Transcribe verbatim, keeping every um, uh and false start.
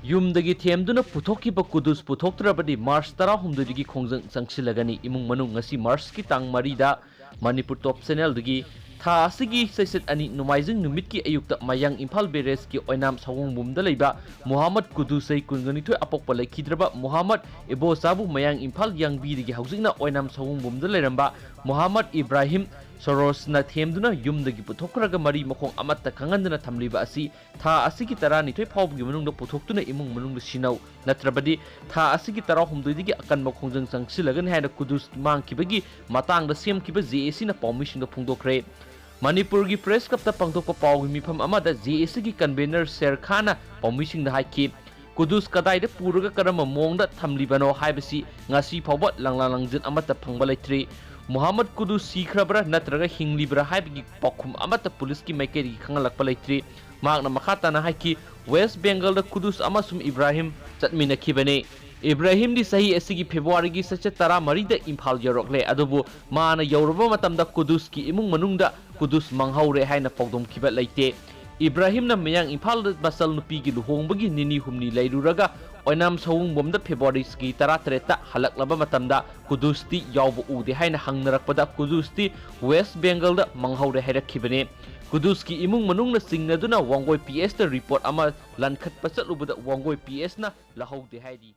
ꯌꯨꯝꯗꯒꯤ ꯊꯦꯝꯗꯨꯅ ꯄꯨꯊꯣꯛꯈꯤꯕ ꯀꯨꯗꯨꯁ ꯄꯨꯊꯣꯛꯇ꯭ꯔꯕꯗꯤ ꯃꯥꯔꯆ ꯇꯔꯥꯍꯨꯝꯗꯣꯏꯗꯒꯤ ꯈꯣꯡꯖꯪ ꯆꯪꯁꯤꯜꯂꯒꯅꯤ꯫ ꯏꯃꯨꯡ ꯃꯅꯨꯡ ꯉꯁꯤ ꯃꯥꯔꯆꯀꯤ ꯇꯥꯡ ꯃꯔꯤꯗ ꯃꯅꯤꯄꯨꯔ ꯇꯣꯞ ꯆꯦꯅꯦꯜꯗꯒꯤ ꯊꯥ ꯑꯁꯤꯒꯤ ꯆꯩꯆꯠ ꯑꯅꯤ ꯅꯣꯡꯃꯥꯏꯖꯤꯡ ꯅꯨꯃꯤꯠꯀꯤ ꯑꯌꯨꯛꯇ ꯃꯌꯥꯡ ꯏꯝꯐꯥꯜ ꯕꯦꯔꯦꯖꯀꯤ ꯑꯣꯏꯅꯥꯝ ꯁꯑꯣꯡꯕꯨꯝꯗ ꯂꯩꯕ ꯃꯨꯍꯝꯃꯗ ꯀꯨꯗꯨꯁ ꯆꯍꯤ ꯀꯨꯟꯒ ꯅꯤꯊꯣꯏ ꯑꯄꯣꯛꯄ ꯂꯩꯈꯤꯗ꯭ꯔꯕ ꯃꯨꯍꯝꯃꯗ ꯏꯕꯣꯆꯥꯕꯨ ꯃꯌꯥꯡ ꯏꯝꯐꯥꯜ ꯌꯥꯡꯕꯤꯗꯒꯤ ꯍꯧꯖꯤꯛꯅ ꯑꯣꯏꯅꯥꯝ ꯁꯑꯣꯡꯕꯨꯝꯗ ꯂꯩꯔꯝꯕ ꯃꯨꯍꯝꯃꯗ ꯏꯕ꯭ꯔꯥꯍꯤꯝ ꯁꯣꯔꯣꯁꯅ ꯊꯦꯝꯗꯨꯅ ꯌꯨꯝꯗꯒꯤ ꯄꯨꯊꯣꯛꯈ꯭ꯔꯒ ꯃꯔꯤ ꯃꯈꯣꯡ ꯑꯃꯠꯇ ꯈꯪꯍꯟꯗꯅ ꯊꯝꯂꯤꯕ ꯑꯁꯤ ꯊꯥ ꯑꯁꯤꯒꯤ ꯇꯔꯥꯅꯤꯊꯣꯏ ꯐꯥꯎꯕꯒꯤ ꯃꯅꯨꯡꯗ ꯄꯨꯊꯣꯛꯇꯨꯅ ꯏꯃꯨꯡ ꯃꯅꯨꯡꯗ ꯁꯤꯟꯅꯧ, ꯅꯠꯇ꯭ꯔꯕꯗꯤ ꯊꯥ ꯑꯁꯤꯒꯤ ꯇꯔꯥꯍꯨꯝꯗꯣꯏꯗꯒꯤ ꯑꯀꯟꯕ ꯈꯣꯡꯖꯪ ꯆꯪꯁꯤꯜꯂꯒꯅꯤ ꯍꯥꯏꯅ ꯀꯨꯗꯨꯁ ꯃꯥꯡꯈꯤꯕꯒꯤ ꯃꯇꯥꯡꯗ ꯁꯦꯝꯈꯤꯕ ꯖꯦ ꯑꯦ ꯁꯤꯅ ꯄꯥꯎꯃꯤꯁꯤꯡꯗ ꯐꯣꯡꯗꯣꯛꯈ꯭ꯔꯦ꯫ ꯃꯅꯤꯄꯨꯔꯒꯤ ꯄ꯭ꯔꯦꯁ ꯀ꯭ꯂꯕꯇ ꯄꯥꯡꯊꯣꯛꯄ ꯄꯥꯎꯒꯤ ꯃꯤꯐꯝ ꯑꯃꯗ ꯖꯦ ꯑꯦ ꯁꯤꯒꯤ ꯀꯟꯚꯦꯅꯔ ꯁꯦꯔ ꯈꯥꯟꯅ ꯄꯥꯎꯃꯤꯁꯤꯡꯗ ꯍꯥꯏꯈꯤ, ꯀꯨꯗꯨꯁ ꯀꯗꯥꯏꯗ ꯄꯨꯔꯒ ꯀꯔꯝꯕ ꯃꯑꯣꯡꯗ ꯊꯝꯂꯤꯕꯅꯣ ꯍꯥꯏꯕꯁꯤ ꯉꯁꯤ ꯐꯥꯎꯕ ꯂꯪꯂꯥ ꯂꯪꯖꯤꯟ ꯑꯃꯠꯇ ꯐꯪꯕ ꯂꯩꯇ꯭ꯔꯤ꯫ ꯃꯨꯍꯝꯃꯗ ꯀꯨꯗꯨꯁ ꯁꯤꯈ꯭ꯔꯕ꯭ꯔꯥ ꯅꯠꯇ꯭ꯔꯒ ꯍꯤꯡꯂꯤꯕ꯭ꯔꯥ ꯍꯥꯏꯕꯒꯤ ꯄꯥꯎꯈꯨꯝ ꯑꯃꯠꯇ ꯄꯨꯂꯤꯁꯀꯤ ꯃꯥꯏꯀꯩꯗꯒꯤ ꯈꯪꯍꯜꯂꯛꯄ ꯂꯩꯇ꯭ꯔꯤ꯫ ꯃꯍꯥꯛꯅ ꯃꯈꯥ ꯇꯥꯅ ꯍꯥꯏꯈꯤ, ꯋꯦꯁ ꯕꯦꯡꯒꯜꯗ ꯀꯨꯗꯨꯁ ꯑꯃꯁꯨꯡ ꯏꯕ꯭ꯔꯥꯍꯤꯝ ꯆꯠꯃꯤꯟꯅꯈꯤꯕꯅꯤ꯫ ꯏꯕ꯭ꯔꯥꯍꯤꯝꯗꯤ ꯆꯍꯤ ꯑꯁꯤꯒꯤ ꯐꯦꯕ꯭ꯔꯨꯋꯥꯔꯤꯒꯤ ꯆꯩꯆꯠ ꯇꯔꯥꯃꯔꯤꯗ ꯏꯝꯐꯥꯜ ꯌꯧꯔꯛꯂꯦ, ꯑꯗꯨꯕꯨ ꯃꯥꯅ ꯌꯧꯔꯕ ꯃꯇꯝꯗ ꯀꯨꯗꯨꯁꯀꯤ ꯏꯃꯨꯡ ꯃꯅꯨꯡꯗ ꯀꯨꯗꯨꯁ ꯃꯥꯡꯍꯧꯔꯦ ꯍꯥꯏꯅ ꯄꯥꯎꯗꯝꯈꯤꯕ ꯂꯩꯇꯦ꯫ ꯏꯕ꯭ꯔꯥꯍꯤꯝꯅ ꯃꯌꯥꯡ ꯏꯝꯐꯥꯜꯗ ꯃꯆꯜ ꯅꯨꯄꯤꯒꯤ ꯂꯨꯍꯣꯡꯕꯒꯤ ꯅꯤꯅꯤ ꯍꯨꯝꯅꯤ ꯂꯩꯔꯨꯔꯒ ꯑꯣꯏꯅꯥꯝ ꯁꯑꯣꯡꯕꯨꯝꯗ ꯐꯦꯕ꯭ꯔꯨꯋꯥꯔꯤꯒꯤ ꯇꯔꯥꯇꯔꯦꯠꯇ ꯍꯜꯂꯛꯂꯕ ꯃꯇꯝꯗ ꯀꯨꯗꯨꯁꯇꯤ ꯌꯥꯎꯕ ꯎꯗꯦ ꯍꯥꯏꯅ ꯍꯪꯅꯔꯛꯄꯗ ꯀꯨꯗꯨꯁꯇꯤ ꯋꯦꯁ ꯕꯦꯡꯒꯜꯗ ꯃꯥꯡꯍꯧꯔꯦ ꯍꯥꯏꯔꯛꯈꯤꯕꯅꯤ꯫ ꯀꯨꯗꯨꯁꯀꯤ ꯏꯃꯨꯡ ꯃꯅꯨꯡꯅ ꯆꯤꯡꯅꯗꯨꯅ ꯋꯥꯡꯒꯣꯏ ꯄꯤ ꯑꯦꯁꯇ ꯔꯤꯄꯣꯔꯠ ꯑꯃ ꯂꯟꯈꯠꯄ ꯆꯠꯂꯨꯕꯗ ꯋꯥꯡꯒꯣꯏ ꯄꯤ ꯑꯦꯁꯅ ꯂꯧꯍꯧꯗꯦ ꯍꯥꯏꯔꯤ꯫